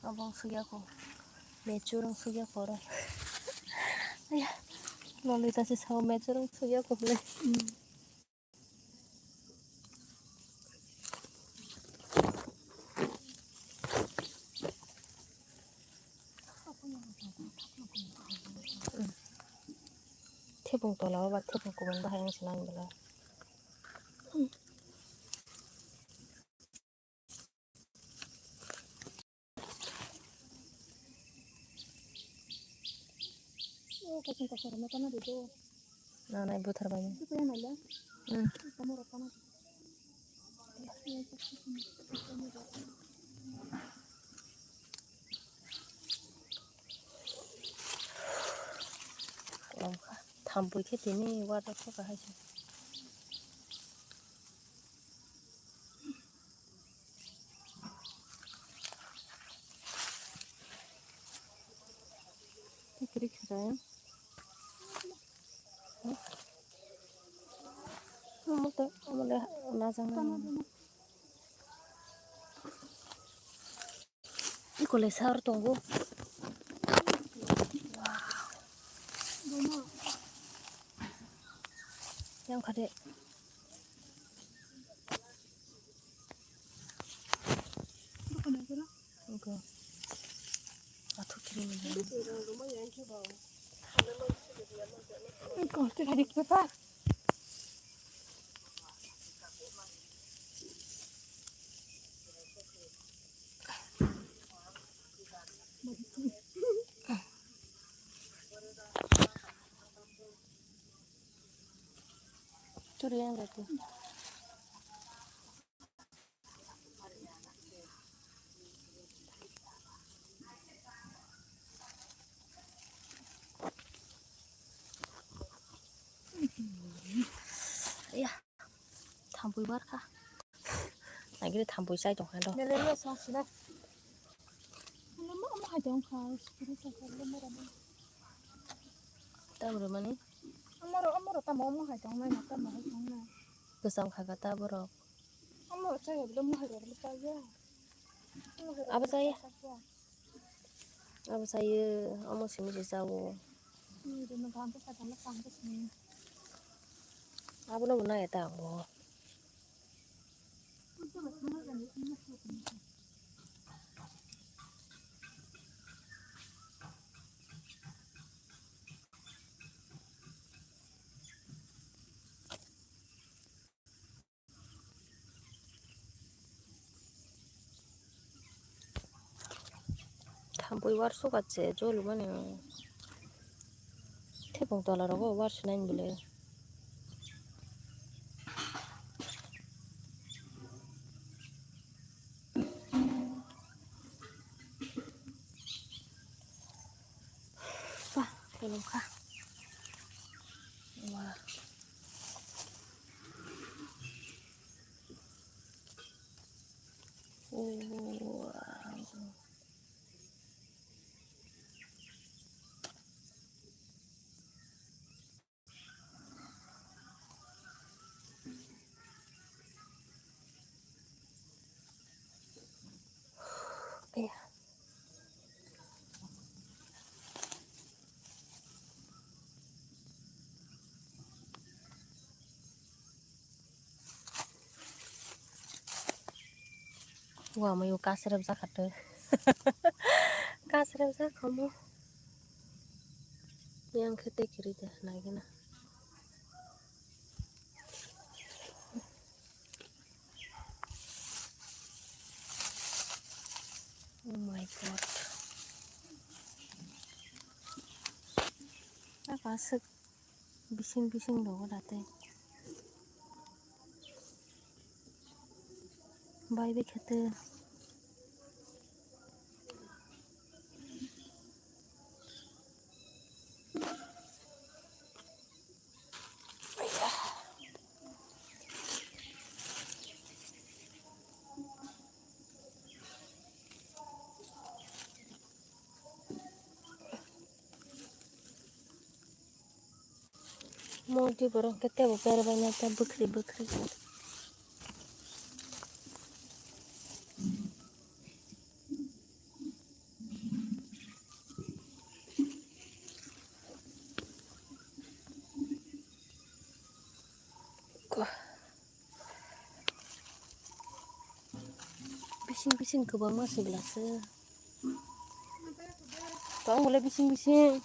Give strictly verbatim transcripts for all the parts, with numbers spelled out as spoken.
Abo wng sugya kho. Mechur wng sugya kho oro. Aya. Lolita se sao mechur wng sugya kho le. Thepung tola o ba thepung kubun bahai wng se nang bwla. O kasing kasing rwma tana di do. Na nai buthar bai. Itu yang nai ya. Hmm. Kamu rokana. Thampui khe tini water soka hai se. Tikri khwrai. Omo tei, omo le najaknai. Equalizer tongo. Yang kade. Oke. Athuk kiri ni. Oke, tadi kita. Churi yang dati. Iya. Thampui bar kha. Nagiri thampui chai tong kha do. Malaria song sina. Lama ama hai tong kha. Tamro mani. Amaro amaro tamo ama hai tong nai, tamo hai tong nai. Kesam kha kata borok. Amaro chai bela mo hai bela chai ya. Abo chai ya. Abo sayo, omo simi se sao. Abono bo nai ta ang bo. Thampui uarsuk se jolibani. Thepung tola rogo uarsinani bwle. Ba, kolom kha. Wow. Iya. Wa mayo kasrep jakha tei. Kasrep jakha mo. Yang khe tei kiri de nai gana. Oh my God. Apa sek bising bising logo date. Bai bai khete. Modi borok khe tebo berbaina ta bwkhri bwkhri. Bising bising kwbangma se bwlasa. Tong bole bising bising.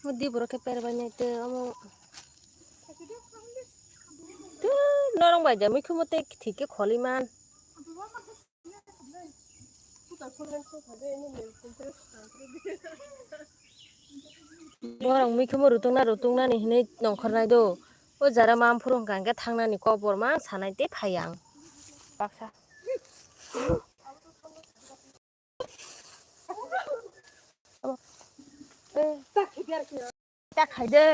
Mudi borok khe per bai nai te omo. Tu norong bai ja mikhumo tei thik khe kholi man. Borok mikhumo rutungna rutungna ni hinwi nongkhornai do. O jara mam phuru hwnkha hwnkhe thangnani kokborma ang sanai tei phai ang. Baksa. Ta khai de.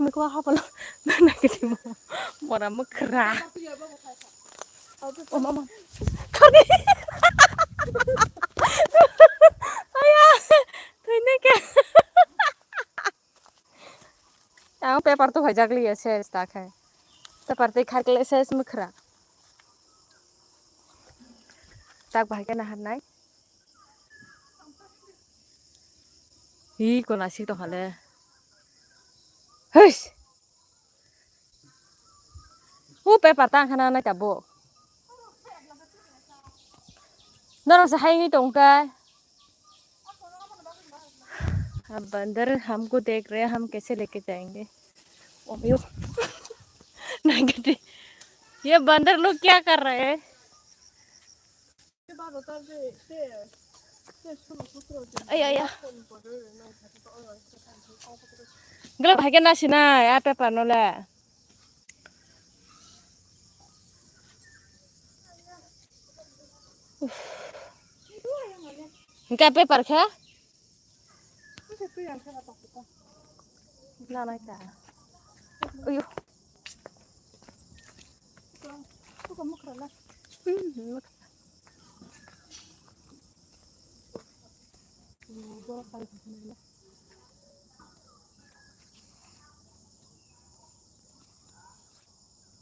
Mikwa hapalo nana kiti mo mora mukra. O mama. Khadi. Aya. Thoi ne ke. Ang paper to hajak liya ses ta khai. Paper tei khar kle ses mukra. Tak bahai ke nahar nai. Hi, kona si tong hale. Huish. U paper tang khana nai ta bo. Norok se hai ni tong kai. अब बंदर हमको देख रहे हैं, हम कैसे लेके जाएंगे? ओ यो। नहीं, ये बंदर लोग क्या कर रहे हैं? Ay, ay, ay. Gila, bahai khe nasi nai, a paper no le. Hingke paper khe? Nanai ta. Uyu.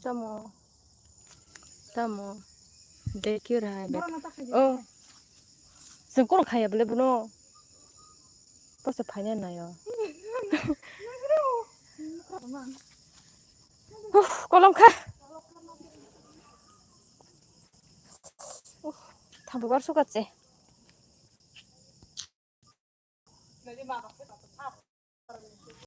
Tamo. Tamo. Dekhi raha hai. Oh. Sengkoro khaya bole buno. Posa phaina nayo. Huh, kolom kha. Uh, thambo bar suka che.